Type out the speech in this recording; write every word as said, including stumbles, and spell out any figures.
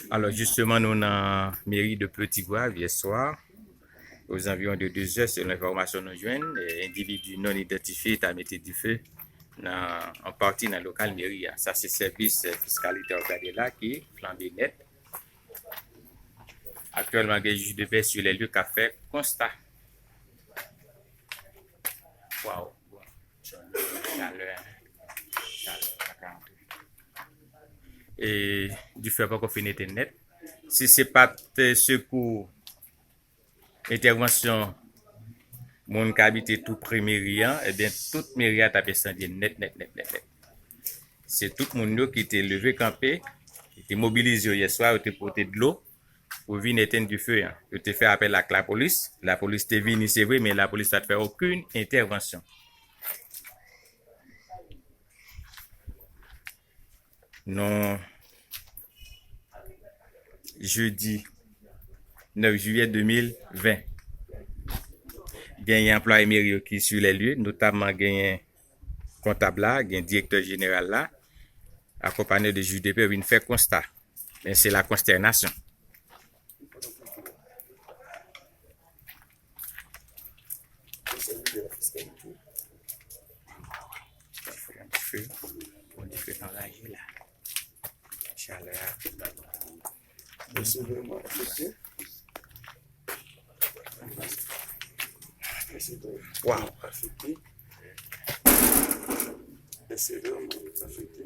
Alò, jisteman, nou nan meri de Petit Goâve yè swa, aux environs de deux heures, selon enfòmasyon nou jwenn, eh, endividi non idantifye ta mete dife nan, an pati nan lokal meri a. Sa se sèvis, eh, fiskalitè w gade la ki flanbe nèt. Aktyèlman, gen jij de pè sou lè lye k ap fè konsta. Waw. Chalè, chalè pa ka antre. E dife poko fin etenn nèt. Si se pa t sekou, entèvansyon moun k abite tou pre meri an, ebyen, tout meri a t ap ensandye nèt, nèt, nèt, nèt, nèt. Se tout moun yo ki te leve kanpe, ki te mobilize yo yè swa, yo te pote dlo pou vin etenn dife an. Yo te fè apèl ak lapolis. Lapolis te vini, se vre, men lapolis pa t fè okenn entèvansyon. Non, jedi nèf jiyè de mil ven. Genyen anplwaye meri yo ki sou lè lye, notamman genyen kontab la, gen direktè jeneral la, akonpanye de jij de pè vin fè konsta. Men se la konstènasyon. Yon dife, yon dife anraje la. Chalè a. Mèsi vrèman, afekte. Mèsi vrèman, afekte. Mèsi vrèman, afekte.